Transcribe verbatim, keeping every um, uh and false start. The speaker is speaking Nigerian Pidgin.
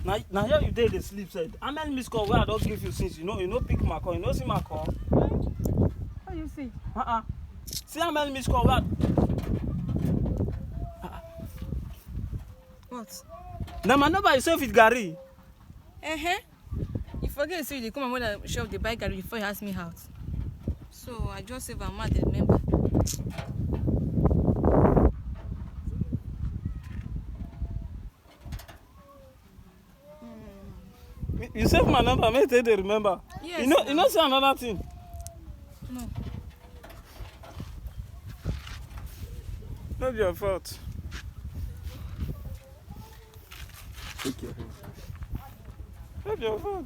Na na here you dey dey sleep sef. How many miss call wey I don give you since? You no you no pick my call, you no see my call? How you see? Uh-uh. See how many miss call wey I What? Na my number you save with garri. Uh-huh. You forget say you dey come and when I shop dey buy garri before you ask me out. So I just save am, ma dey remember. You- You save my number, make you take dey remember. Yes, You know, ma. You know, say another thing. No. No be your fault. Take your hand. No be your fault.